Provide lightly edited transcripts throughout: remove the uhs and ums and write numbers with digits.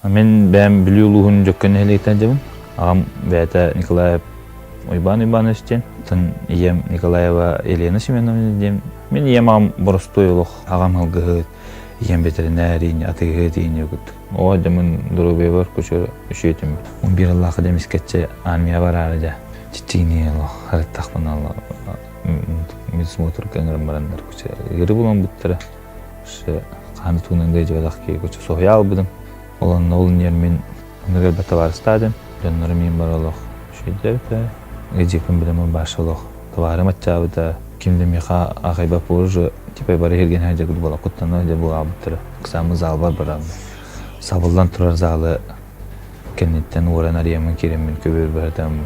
Мин бэйэм Бүлүү улууһун Дьөккөн нэһилиэгиттэн дьабын. Аҕам бэйэтэ Николаев Уйбаан Уйбаанович диэн. Оттон ийэм Николаева Елена Семеновна диэн. Мин ийэм аҕам боростуой олох. Аҕам һылгыһыт, ийэм бэтэринээр, атыыһыт иини курдук. Оо, дьомун доруобуйабар кучу үчүөтүм. 11 аллаахы дэмискэччи армия бараары дьэ. Чиччигини олох харыттахпына медосмотрга ыҥыран бараннар кучу ыгыры булан буттара. Хааны туунан дайдьыбатах киһи кучу соһуйа албытым. Ол онно ол иннигэр мин оннугар бэ табаарыстаадым. Дьоннорум миин бар олох үчүгэйдээбитэ. Эдьииппин билэммин баша олох табаарым аччаабыта. Ким да миэхэ аҕайбат уже типа бары иһиргэн сылдьар буола куттана дьэ буолаабыттара. Ыксааммыт заалбар бараммын. Сабыллан турар залы кэнниттэн уоран арыйаммын киирэммин көбүөр быһатаммын.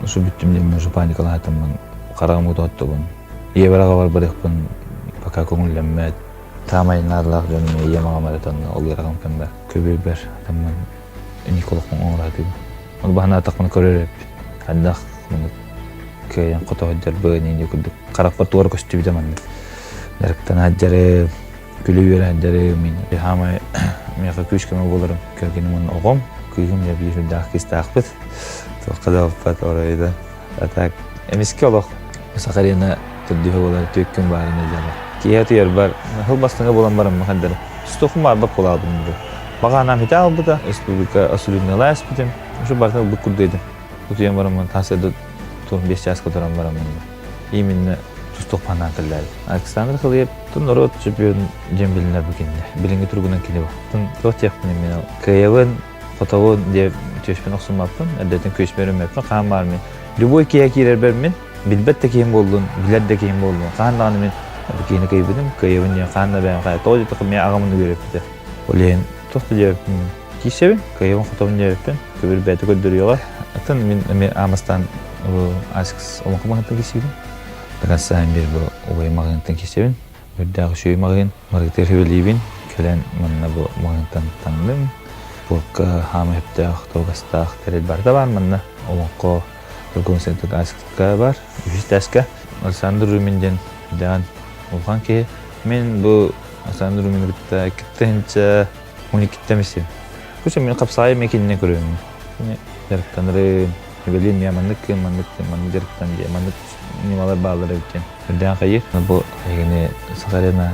Ушу бүттүм диэммин уже паникалаатаммын хараҕым ууту оттубун. Ийэбэр аҕабар барыахпын пока көҥүллэммэт. Таамай наадалаах дьонум ийэм аҕам эрэ тонно ол ыарахан кэмбэр көбүөрбэр атаммын Николохпун оҥоро сатыыбын. Ол баһанаатахпына көрөр эбиппин. Хайдах маннык кыайан хото сылдьарбын инди курдук харахпар туора көстүбүтэ маннык. Дьарыктана сылдьарым, күлэ-үөрэ сылдьарым. Мин хаамай миэхэ күүс-көмө буоларым. Кэргэним уонна оҕом, кыыһым дьэ биир үрдээх кыыстаахпыт. Туохха да баппат оройда. А так эмискэ олох Сахарина төрдүһэ буолар түөрт күн баарын өйдөмөр. Киэһэ утуйарбар сыл бастыҥа буолан бараммын хардары тустуохум баарбат буолаабын бу. Баҕанаам хитэ албыта, республика осулюннала эспитим. Ушу барыта ылбыт курдук этим. Утуйан бараммын таас турун 5 чааска туран бараммын. Именно тустуох панаан кэллээбит. Александр Халыев тун норуот чемпион диэн билинэр бу кинилэр. Билиҥҥи туругунан кини бу. Тун туох диэхпин мен кыайабын Хотоҕу диэ түөспүн охсуммаппын, эрдэтин күөспэр өммөппүн, хаһан баар мин. Любой киһи киирэрбэр мин, билбэт да киһим буоллун, билэр да киһим буоллун, хаһан даҕаны мин бу киһини кыайбытым, кыайабын диэн хаһан да бэйэм хайа тоҕо диэтэххэ мин аҕам оннук үөрэппитэ. Ол иһин туох да диэбэппин мин. Киирсэбин, кыайабын хотобун диэбэппин, көбүр бэйэтэ көрдөрүөҕэ. Атын мин эмиэ аамастаан Аскс олоҥхо маҕаһыынтан киирсибитим. Дакаастаан биир бу убайым маҕаһыынтан киирсэбин. Үрдээх үчүгэй маҕаһыын. Маргытыгар сөбүлүүбүн. Кэлэн манна бу маҕаһыынтан таҥным. Спортка хаама сөптөөх, туогастаах тэрил барыта баар манна. Олоҥхо торговый центр Аскка бар, үһүс этээскэ. Александр Румин диэн дэҕэн улахан киһи. Мин бу Александр Румины кытта 2012-тэн билсим. Куча мин хапсаайым кинини көрөммүн. Кини дьарыктанырым, Билим я маннык маннык маннык дьарыктан диye маннык ньымалар бааллар эбит диэн. Үрдээн хайыр. Бу эһигини Сахарина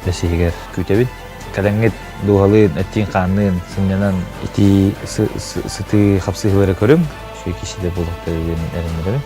бэсиһигэр күүтэбин. Кэлэҥҥит дууһалыын, эттиин-хаанныын сынньанан итии сытыы хапсыһыылары көрүҥ. Үчүгэй киһи да буолуохтара диэн эрэннэрэбин.